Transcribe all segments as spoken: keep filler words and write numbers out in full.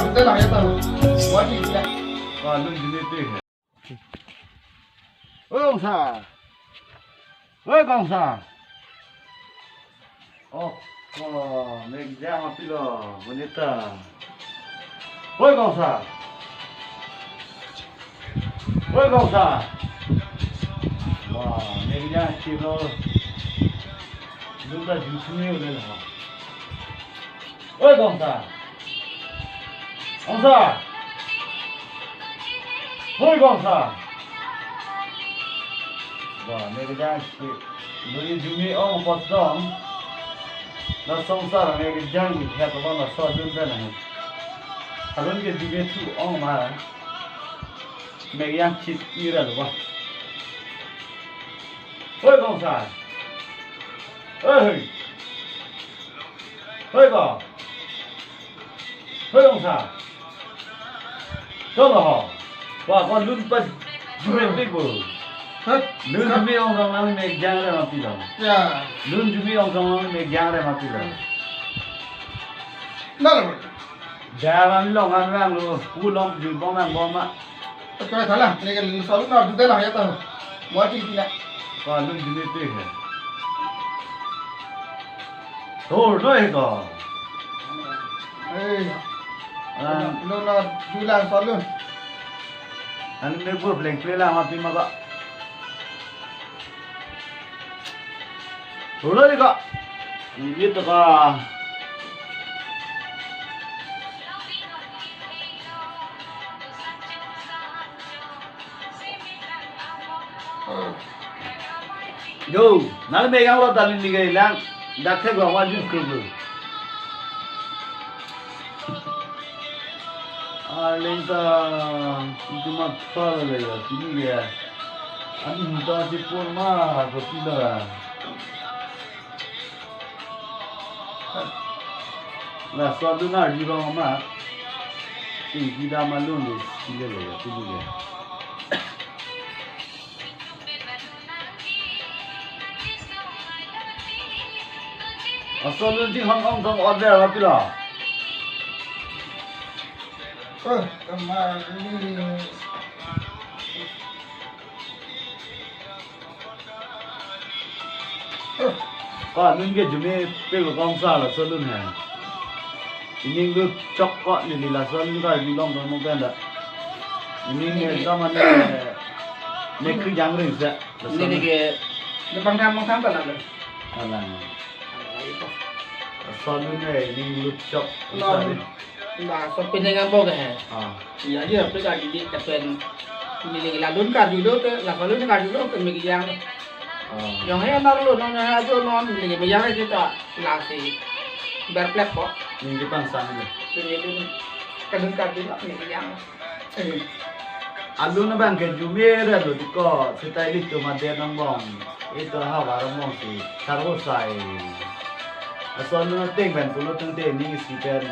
Ante lang ya tahu. Wajib ya. Wa lun juni te he. Oi Kongsa. Oi Kongsa. Oh, oh, mek jang ma pilo, bonita. Oi Kongsa. Oi Kongsa. Wa, mek jang chilo. Dunta juice ni udah lah. Oi Kongsa. Kongsa. Oi Kongsa. Wa, mek jang si. Doi jumi ong posdong. Na songsar mek jang het lo na so dun dan na. Alun ke jumi thu ong ma. Mek jang chit ira lo ba. Oi Kongsa. Oi. Hoi ko. Hoi Kongsa. Cholo ho. Wa ko lun pa jumepik ko. Hah? Lun jumi ong kong nang mek jang re ma pilo. Ya. Lun jumi ong kong nang mek jang re ma pilo. Nalo. Jang long an lang lo. Pu long ju bong nang bong ma. Oke, thala, neke laso alun arju dela ya ta. Mo chingki na. Ko alun juni te he. Tor noi ko. Ei. Ah. Lo na jula laso alun. An me bu pleng pleng la ma pi ma ko. Tor noi ko. Ini to ko. Yo, nang megang lo tali liga ilang, dak thek lo wan jus kru. Aleng ta, itu mat pal le ya, sini ya. Ani muda si pun ma, ko sila. Laso alun arju bang ma. Ingki dam alun le, sile le, sile le. Laso alun jinghong ong tong order ma pilo. Eh, kemari. Ko anun ke jumepik lo Kongsa laso alun he. Ining lut chok ko neli laso alun karju long tong mo pen da. Ining he zaman ne ne kri jang ring se. Laso alun. Neli ke ne bang tham bang tham ta la lo. Alang. Laso alun he ining lut chok. Non. Kongsa alun. Laso pining abang ke he. Ah. Ya, ya, pe karju di, tapi neli la alun karju do ke, laso alun karju do ke mek jang. Ah. Jong he nar lo, non he ajo non, neli mek jang kita lasi berplek ko. Neli pangsang lo. Neli alun, alun karju do, mek jang. Eh. Alun abang ke jume re lo di ko, seta ilitum adet angbong. Ilitum ahavar angbong si, charvo sai. Laso alun ateng pen pulo tangte ning isi pen.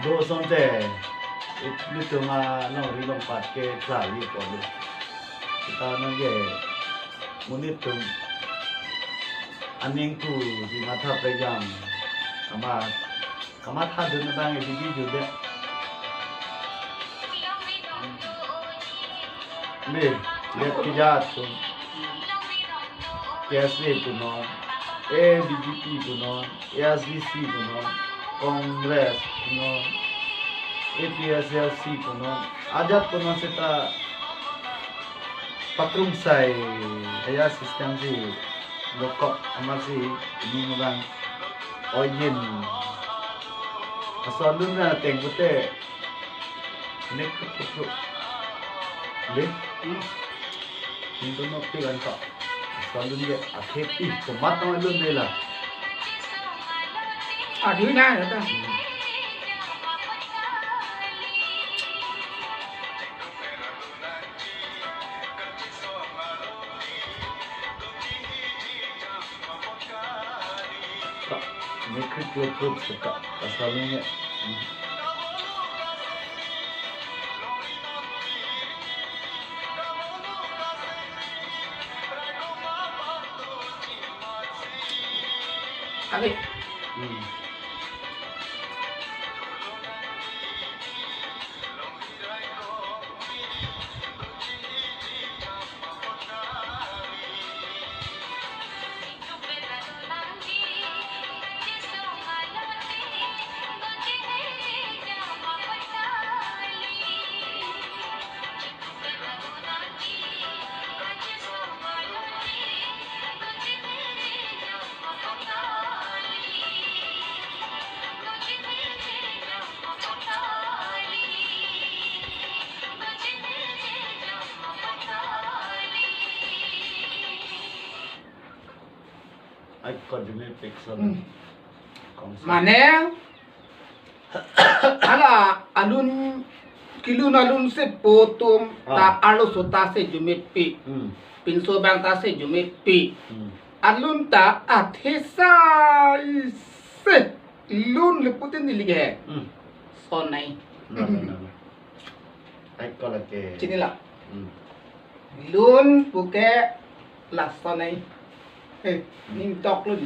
Do asonte, ilitum anong ri long pat ke klar ri po lo. Seta nang ke, monit atum aning ku si matha pejam. Ama Kamatha dun abang A B P jude. Nih, lihat ke jat tu. K S A punon, A B V P punon, A S D C punon, Congress punon, A P H L C punon, ajat punon seta pakrungsai, aya system si lokok amatsi ining abang oijin. Laso alun ateng pute. Nek kutuk. Deh. Hmm. Pintu nopi kan kak. Laso alun dia akhir ih komat tong alun dia la. Aduh, nah, ya ta. Hmm. Kak, ini krik krik krik suka. Pasalnya. Kali. Hmm. Ko jumepik son. Hmm. Kongsi. Mane, hala alun, kelun alun si po atum ta, ah, arloso ta si jumepik. Hmm. Pinso abang ta si jumepik. Hmm. Alun ta athesa isi lun le putin neli ke. Hmm. Sonai. Na, na, na, na. Ai ko lake. Chinilo. Hmm. Lun puke lason ai. Eh, ning tok lun.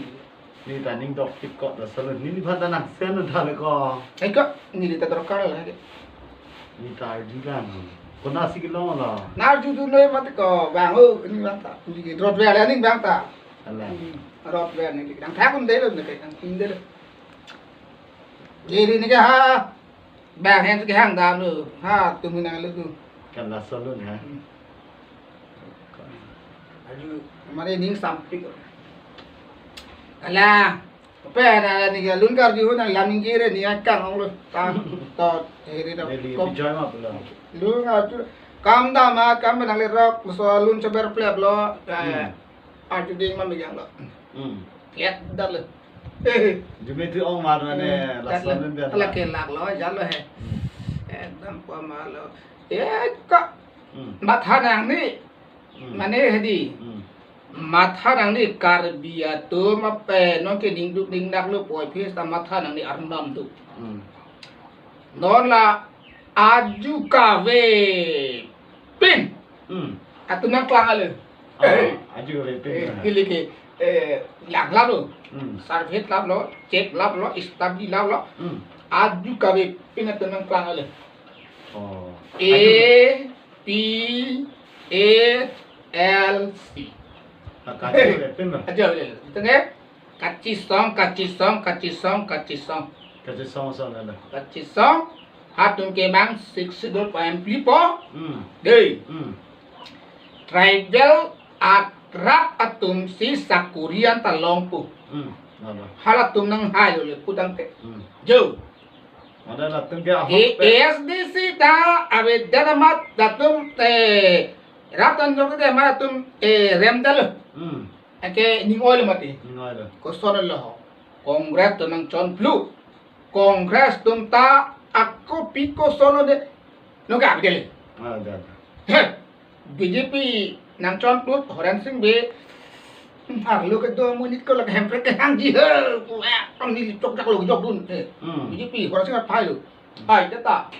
Neli ta ning tok tik ko lason lun. Neliphan ta nang sen lun thale ko. Ai ko, neli ta dorkar lo ke. Neli ta arju lang. Konatsi kelong lo. Na arjudun noi mati ko, bang o, neli bang ta. Neli rot ver aning bang ta. Ala. Hmm, rot ver neli. Nang thak un de lo, neli nang tin de lo. Jadi neli ke ha. Bang hen si kehang damlo. Ha, tum nang lo tu. Kan lason lun ha. Hmm. Arju, mari ning sampik. Ala, apa na ni lun karju na lam ning kire ni akang ong lo. Tam, to, hiri to. Neli kom. Bijoy ma pulo. Lun karju. Kam dam ma, kam benang le rok, so lun chober plep lo. Ya, ya. Hmm. Arju ding ma megang lo. Hmm. Ya, dar lo. Jume tu ong mar mane, hmm, lason lun biar. Ala kelak lo, jalo he. Hmm. Ekdam ko ma lo. Eh, kok. Hmm. Matha nangji. Hmm. Mane hedi. Hmm. Matha nangji Karbi atum ape, non ke ningduk ningdak lo poi phis ta matha nangji arnam duk. Hmm. Non la aju kave pin. Hmm. Atum nangklang ale. Ah, aju kave pin. Eh, kili ke, eh, lang lap lo. Hmm. Survey lap lo, check lap lo, study lap lo. Hmm. Aju kave pin atum nangklang ale. Oh. A P H L C. Aju kave pin lo. Aju kave pin. Itu nge? Kachisong, kachisong, kachisong, kachisong. Kachisong son ada. Kachisong, hatum kemang sixth schedule pa empli po. Hmm. Dei. Hmm. Tribal at-, rat atum si sakori an ta long pu. Hmm. Ada. Halatum nanghai lo le putang te. Hmm. Jo. Ada latum ke ahok pe. A S D C ta avedet amat latum te rat anjok te amat latum, eh, rem dal. Hmm. Ake ning oi lo mati. Ning oi lo. Koson lo ho. Congress atum nangchon phlu. Congress atum ta ako pi koson lo de. No ka bidel. Ah, da, da. He. B J P nangchon phlut Horen Sing Bey. Arlo kedo amonit ko lake Hemprek kehangji he. Pu, eh, tong neli chok jak lo jok dun. Eh. Hmm. B J P Horen Sing aphai lo. Hai, data.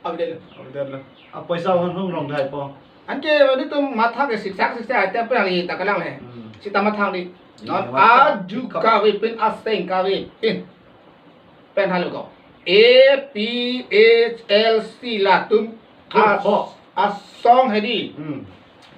Abidel. Abidel. A poisa hon hong rong dai po. Anke netum matha ke siksak siksak item pe nangli ta kalang le. Hmm. Sita matha di. Hmm, non matha. Aju kave pin, aseng kave pin. Pen halo ko. A P H L C latum as-, asong hedi. Hmm.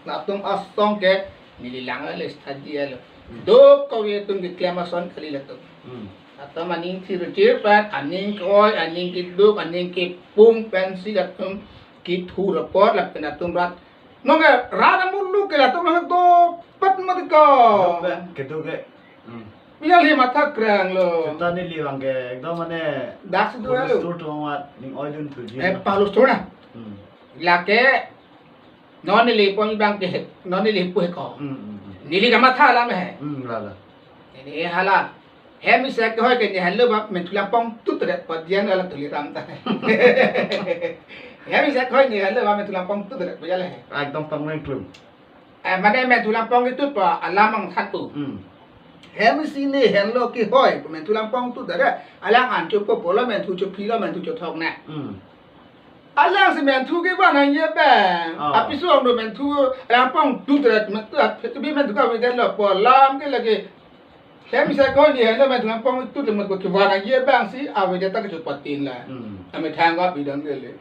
Latum asong ke neli lang le study lo. Hmm. Dokave atum keklem ason kali latum. Hmm. Latum aning thirthir pen, aning ke-oi, aning keduk, aning kepung pensi latum kethur apot lapen latum rat. Nonke rat amuluk ke latum nang dopet mati ko. Dopet, keduk ke. Hmm. Bila li matha krang lo. Seta neli abang ke, ekdom mane. Dak si dua lo. Palustur tu amat, ning oi dun thuji. Eh, palustur na. Hmm. Lake, non neli pon abang ke, non neli pu he ko. Hmm, hmm, hmm. Neli kamatha alam he. Hmm, la, la. Neli hala. Hem isi kehoi ke neli henlo ba Menthu Langpong tu tret padian ala Tuliram ta. Hem isi kehoi neli henlo ba Menthu Langpong tu tret padian he. Ekdom tong mengklum. Eh, mane Menthu Langpong itu pa alam ang satu. Hmm. Hem isi neli henlo kehoi, Menthu Langpong tu tret. Alang an chopo polo Menthu chopilo Menthu chothok na. Hmm. Alang si Menthu kevan nangji abang. Oh. Apiso ang do Menthu Langpong tu tret Menthu, api tu bi Menthu ka avedet lo po alam ke lake. Hem isi kehoi neli henlo Menthu Langpong tu tret Menthu kevan nangji abang si avedet ta kechot patin la. Hmm. Amethang ko bidang ke le.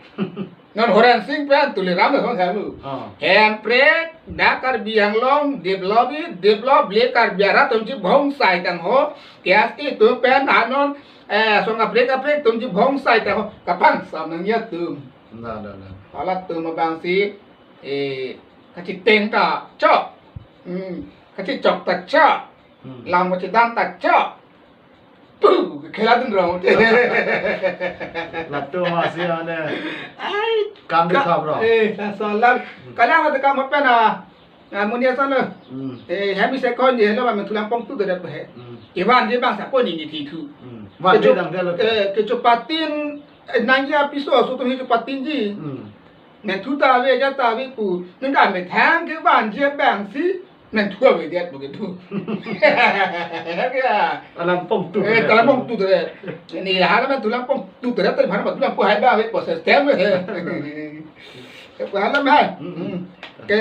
Non Horen Sing pen Tuliram lo song salu. Oh. Hemprek dak Karbi Anglong develop, develop le Karbi arat atum chibhongsai tang ho. K S A atum pen anon, eh, song kaprek kaprek atum chibhongsai tang ho. Kapangsam nangji atum. Na, na, na. Halatum abang si, eh, kachiteng ta chok. Hmm, kachichok ta chok. Hmm. Lam kachedan ta chok. Puh, khela dun rong. Latum masi mane. Ai, kam di ka-, khap rong. Eh, lason alam. Hmm. Kalang ada kam pen na. Ah, muni asal lo. Hmm. Eh, hem isi ko ni lo, ba menthu lang pongtu deret he. Hmm. Kevanji abang sa ko ni ni thi thu. Hmm. Van Kecho-, de dang de lo. Eh, kechopatin, eh, nangji apiso aso atum hi chopatinji. Hmm. Menthu ta ave, ajat ta ave pu. Nang ka methang kevanji abang si menthu avedet pu ke thu. Ya. Alang pongtu. Eh, deret. Alang pongtu deret. Ni hala menthu lang pongtu deret, ta hala menthu lang pu hai ba ave proses tem he. Hala hai. Hmm. Hmm. Ke